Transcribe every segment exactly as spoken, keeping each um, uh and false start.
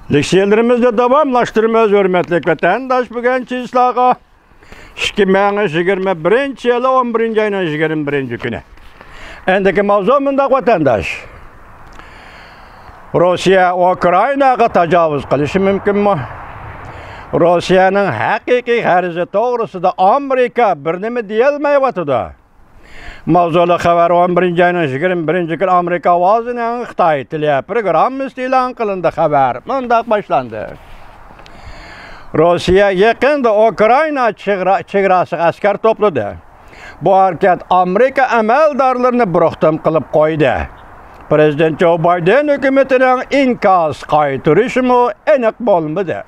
لېكسىيەلىرىمىزنى داۋاملاشتۇرىمىز، ھۆرمەتلىك ۋەتەنداش. بۈگۈنكى سىزلارغا ئىككى مىڭ يىگىرمە بىرىنچى يىلى ئون بىرىنچى ئاينىڭ يىگىرمە بىرىنچى كۈنى. ئەندىكى ماۋزۇ مۇنداق، ۋەتەنداش. روسىيە ئۇكرائىناغا تاجاۋۇز قىلىشى مۇمكىنمۇ؟ روسىيەنىڭ ھەقىقىي غەرىزى توغرىسىدا ئامېرىكا بىر نېمە دېيەلمەيۋاتىدۇ. ماۋزۇلۇق خەۋەر. ئون بىرىنچى ئاينىڭ يىگىرمە بىرىنچى كۈنى ئامېرىكا ئاۋازىنىڭ خىتاي تىلى پروگراممىسىدا ئېلان قىلىندى. خەۋەر مۇنداق باشلاندى. روسىيە يېقىندا ئۇكرائىنا چېگرا-، چېگراسىغا ئەسكەر توپلىدى. بۇ ھەرىكەت ئامېرىكا ئەمەلدارلىرىنى بۇرۇقتۇم قىلىپ قويدى. پىرېزىدېنت جو بايدېن ھۆكۈمىتىنىڭ ئىنكاس قايتۇرۇشىمۇ ئېنىق بولمىدى.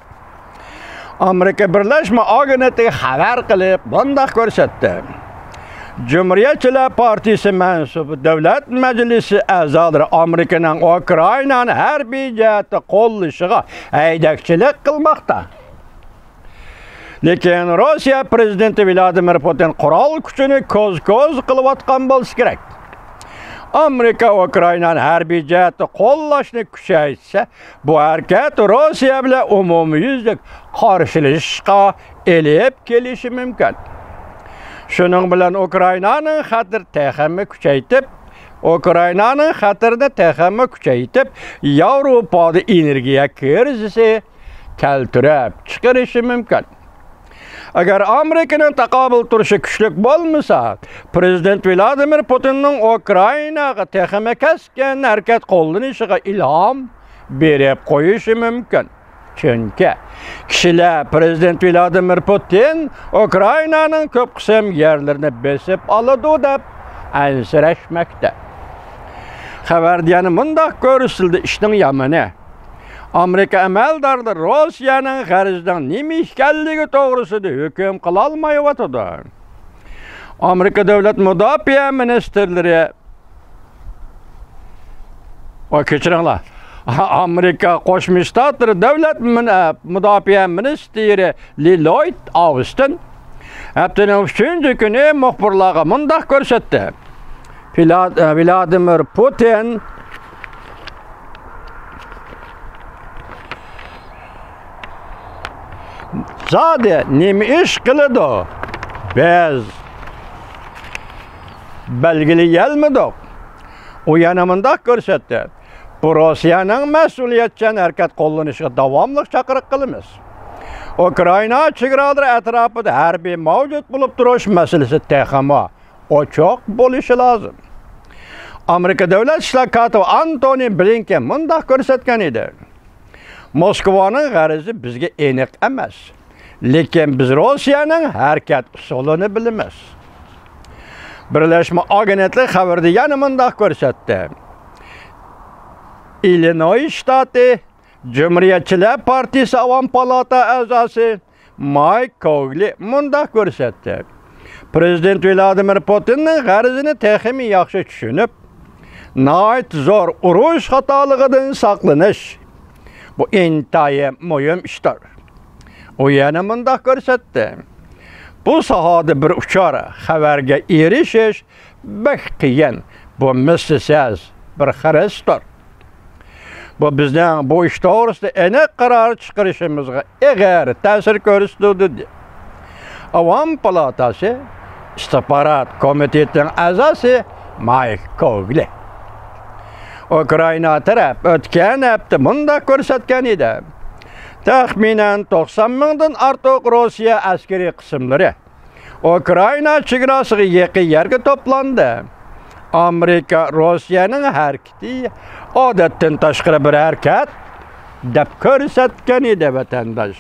ئامېرىكا بىرلەشمە ئاگېنتلىقى خەۋەر قىلىپ مۇنداق كۆرسەتتى: جۇمھۇرىيەتچىلەر پارتىيىسى مەنسۇپ دۆلەت مەجلىسى ئەزالىرى ئامېرىكىنىڭ ئۇكرائىنانى ھەربىي جەھەتتە قوللىشىغا ھەيدەكچىلىك قىلماقتا. لېكىن روسىيە پىرېزىدېنتى ۋلادىمىر پۇتىن قورال كۈچىنى كوز-كوز قىلىۋاتقان بولسا كېرەك. ئامېرىكا ئۇكرائىنانى ھەربىي جەھەتتە قوللاشنى كۈچەيتسە، بۇ ھەرىكەت روسىيە بىلەن ئومۇميۈزلۈك قارشىلىشىشقا ئېلىپ كېلىشى مۇمكىن. شۇنىڭ بىلەن ئۇكرائىنانىڭ خەتىرى تېخىمۇ كۈچەيتىپ، ئۇكرائىنانىڭ خەتىرىنى تېخىمۇ كۈچەيتىپ، ياۋروپادا ئېنېرگىيە كىرىزىسى كەلتۈرۈپ چىقىرىشى مۇمكىن. ئەگەر ئامېرىكىنىڭ تاقابىل تۇرۇشى كۈچلۈك بولمىسا، پىرېزىدېنت ۋلادىمىر پۇتىننىڭ ئۇكرائىناغا تېخىمۇ كەسكىن ھەرىكەت قوللىنىشىغا ئىلھام بېرىپ قويۇشى مۇمكىن. چۈنكى كىشىلەر پىرېزىدېنت ۋلادىمىر پۇتىن ئۇكرائىنانىڭ كۆپ قىسىم يەرلىرىنى بېسىپ ئالىدۇ دەپ ئەنسىرەشمەكتە. خەۋەردە يەنە مۇنداق كۆرسىتىلدى، ئىشنىڭ يامىنى، ئامېرىكا ئەمەلدارلىرى روسىيەنىڭ غەرىزىنىڭ نېمە ئىكەنلىكى توغرىسىدا ھۆكۈم قىلالمايۋاتىدۇ. ئامېرىكا دۆلەت مۇداپىئە مىنىستىرلىرى، ۋاي، كەچۈرۈڭلار. ئامېرىكا قوشما شتاتلىرى دۆلەت مىن-، ئە، مۇداپىئە مىنىستىرى للويد ئاۋستىن ھەپتىنىڭ ئۈچىنچى كۈنى مۇخبىرلارغا مۇنداق كۆرسەتتى: پىلا-، ئە، ۋلادىمىر پۇتىن زادى نېمە ئىش قىلىدۇ؟ بىز بەلگىلىيەلمىدۇق. ئۇ يەنە مۇنداق كۆرسەتتى: بۇ روسىيەنىڭ مەسئۇلىيەتچان ھەرىكەت قوللىنىشىغا داۋاملىق چاقىرىق قىلىمىز. ئۇكرائىنا چېگرالىرى ئەتراپىدا ھەربىي مەۋجۇت بولۇپ تۇرۇش مەسىلىسى تېخىمۇ ئوچۇق بولۇشى لازىم. ئامېرىكا دۆلەت ئىشلار كاتىپى ئانتونى بلىنكېن مۇنداق كۆرسەتكەن ئىدى: موسكۋانىڭ غەرىزى بىزگە ئېنىق ئەمەس، لېكىن بىز روسىيەنىڭ ھەرىكەت ئۇسۇلىنى بىلىمىز. بىرلەشمە ئاگېنتلىقى خەۋىرىدە يەنە مۇنداق كۆرسەتتى: ئىللىنوي شتاتى جۇمھۇرىيەتچىلەر پارتىيىسى ئاۋام پالاتا ئەزاسى مايك كوگلى مۇنداق كۆرسەتتى: پىرېزىدېنت ۋلادىمىر پۇتىننىڭ غەرىزىنى تېخىمۇ ياخشى چۈشىنىپ، ناھايىتى زور ئۇرۇش خاتالىقىدىن ساقلىنىش، بۇ ئىنتايىن مۇھىم ئىشتۇر. ئۇ يەنە مۇنداق كۆرسەتتى: بۇ ساھەدە بىر ئۇچار خەۋەرگە ئېرىشىش بەك قىيىن. بۇ مىسلىسىز بىر خىرىستۇر. بۇ بىزنىڭ بۇ ئىش توغرىسىدا ئېنىق قارار چىقىرىشىمىزغا ئېغىر تەسىر كۆرسىتىدۇ، دېدى ئاۋام پالاتاسى ئىستىخبارات كومىتېتىنىڭ ئەزاسى مايك كوگلى. ئۇكرائىنا تەرەپ ئۆتكەن ھەپتە مۇنداق كۆرسەتكەن ئىدى: تەخمىنەن توقسان مىڭدىن ئارتۇق روسىيە ئەسكىرىي قىسىملىرى ئۇكرائىنا چېگراسىغا يېقىن يەرگە توپلاندى. ئامېرىكا روسىيەنىڭ ھەرىكىتى ئادەتتىن تاشقىرى بىر ھەرىكەت دەپ كۆرسەتكەن ئىدى، ۋەتەنداش.